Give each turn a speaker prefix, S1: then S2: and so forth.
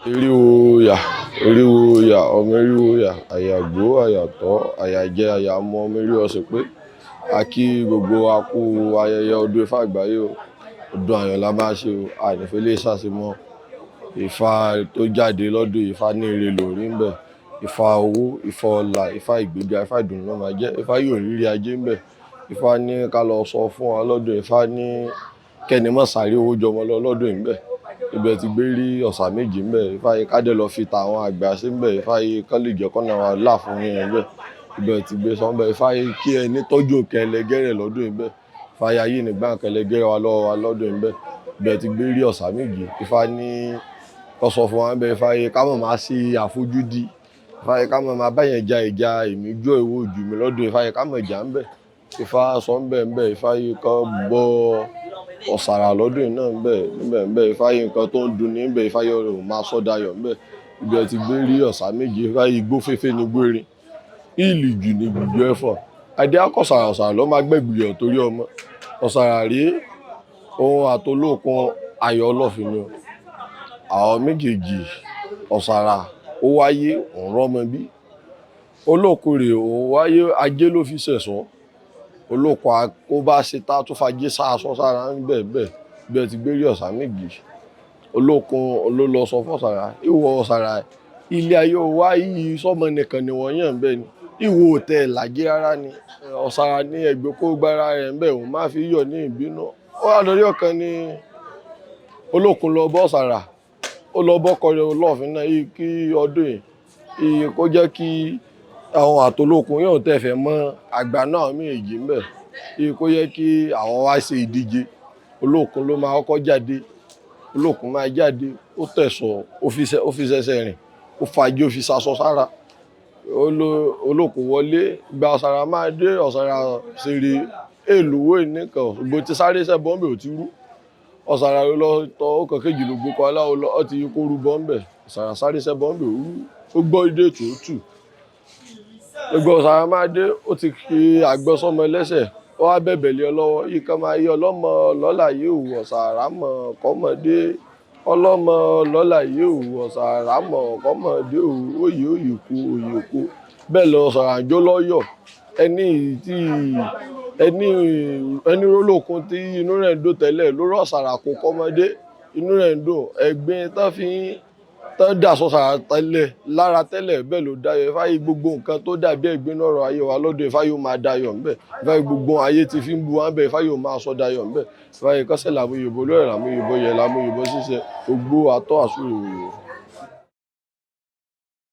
S1: Eriwo yà, eriwo yà, ọmọ eriwo yà, àyàgbó, àyàtọ̀, àyàjẹ, àyàmọ, ọmọ eriwo ọ̀sìn pé. A kí gbogbo wa kú ayẹyẹ ọdún Ifá àgbáyé o. Ọdún ayọ̀ la máa ṣe o. A ní fi lè ṣàṣemọ́. Ifá tó jáde lọ́dún, Ifá ní ire lórí ń bẹ. Ifá owó, Ifá ọlá, Ifá ìgbéga, Ifá ìdùnnú ló máa jẹ́. Ifá yóò rírí ajé ń bẹ. Ifá ní ká lọ sọ fún wa lọ́dún. Ifá ní kẹ́ni mọ́ sáré owó jọmọ lọ lọ́dún yìí ń bẹ. Ibẹ̀ ti gbé rí ọ̀sà méjì ń bẹ. Ifá yìí ká dé lọ fi ta àwọn àgbà sí ń bẹ. Ifá yìí kán lè jẹ́ kọ́nà wa là fún yín ń bẹ. Ibẹ̀ ti gbé sọ ń bẹ. Ifá yìí kí ẹni tọ́jú nǹkan ẹlẹgẹ́rẹ̀ lọ́dún yìí ń bẹ. Ifá yìí ayé nígbà nǹkan ẹlẹgẹ́rẹ̀ wa lọ́wọ́ wa lọ́dún yìí ń bẹ. Ibẹ̀ ti gbé rí ọ̀sà méjì. Ifá ní kó sọ fún wa ń bẹ. Ifá yìí ká mọ̀ máa ṣe àfojúdi. Ifá yìí ká mọ̀ máa bá yẹn ja ìjà èmi jó ìwọ ojú mi lọ́dún. Ifá yìí ká mọ̀ jà ń bẹ. Ifá sọ ń bẹ ń bẹ. Ifá yìí kó bọ ọ̀sàrà lọ́dún yìí náà ń bẹ níbẹ̀ ń bẹ. Ifá yìí nǹkan tó ń dun ní ń bẹ. Ifá yìí ò máa sọ dayọ̀ ń bẹ. Ibẹ̀ ti gbé rí ọ̀sà méjì. Ifá yìí igbó féfé ni igbó erin. Ìlì jù ni gbùgbù ẹ̀fọ̀n. Adé akọ̀sàrà ọ̀sàrà ló máa gbẹ̀gbìyàn torí ọmọ. Ọ̀sàrà rí ohun àtolókun ayọ̀ ọlọ́fin ni o. Àwọn méjèèjì ọ̀sàrà ó wáyé òun rọ́mọ bí. Olókun rè òun wáyé ajé ló fi ṣẹ̀sọ́. Olókun ó bá ṣe tá tó fajé sá aṣọ sára ń bẹ̀ bẹ́ẹ̀. Ibẹ̀ ti gbé rí ọ̀sà méjì. Olókun ló lọ sọ fún ọ̀sàrà. Ìwọ ọ̀sàrà ilé ayé ó wá yìí sọ́mọ nìkan ni wọ́n yàn ń bẹ ni. Ìwọ ò tẹ̀ làjẹ́ rárá ni. Ọ̀sàrà ní ẹgbẹ́ kó gbára rẹ̀ ń bẹ òun máa fi yọ̀ ní ìbínú. Ó wá lórí ọ̀kan ní olókun lọ bọ́ ọ̀sàrà. Ó lọ bọ́kọ rẹ̀ olóòfin náà yìí kí ọdún yìí iye kó jẹ́ kí àwọn àtolókun yóò tẹ̀ fẹ́ mọ́ àgbà náà méjì ń bẹ. Iye kó yẹ kí àwọn wá ṣe ìdíje. Olókun ló máa kọ́kọ́ jáde. Olókun máa jáde. Ó tẹ̀sọ̀, ó fi ṣẹ̀ṣẹ̀ rìn. Ó fajé, ó fi ṣaṣọ sára. Olókun wọlé. Ìgbà ọ̀sàrà máa dé, ọ̀sàrà ṣeré èlùwó nìkan. Ṣùgbọ́n tí sáré sẹ́ bọ́m̀bẹ̀ ò ti rú. Ọ̀sàrà ló lọ tọ ọkọ̀ kejì ló gbókọ aláwo lọ, ó ti kó rú bọ́m̀bẹ̀. Ọ̀sàrà sáré sẹ́ bọ́m̀bẹ̀ ó rú. Ó gbọ́ ìdè tútù. Ìgbà ọ̀sàrà máa dé, ó ti fi àgbọn sọ́mọ ẹlẹ́sẹ̀. Ó wá bẹ̀bẹ̀ lé ọ lọ́wọ́. Yìí kan máa yí ọlọ́mọ lọ́la yìí ò ọ̀sàrà mọ̀ kọ́mọdé. Ọlọ́mọ lọ́la yìí ò ọ̀sàrà mọ̀ kọ́mọdé ò òye òye kú òye kú. Bẹ́ẹ̀ lọ ọ̀sàrà jó lọ́yọ̀. Ẹni tí ẹni ẹni rólókun tí inú rẹ̀ ń dùn tẹ́lẹ̀ ló rọ̀ ọ̀sàrà kó kọ́mọdé. Inú rẹ̀ ń dùn. Ẹ̀gbin tán fi ń tán dà sọ̀sàrà tẹ́lẹ̀ lára tẹ́lẹ̀ bẹ́ẹ̀ ló dayọ̀. Ifá yìí gbogbo nǹkan tó dàbí ẹ̀gbin lọ́rọ̀ ayé wa lọ́dún Ifá yóò máa dayọ̀ ńbẹ̀. Ifá yìí gbogbo ayé ti fi ń bu wá ńbẹ̀. Ifá yóò máa sọ dayọ̀ ńbẹ̀. Ifá yìí kọ́sẹ̀ làmúyìnbó lórí làmúyìnbó yẹ làmúyìnbó ṣíṣe gbogbo àtọ́ àsúrò.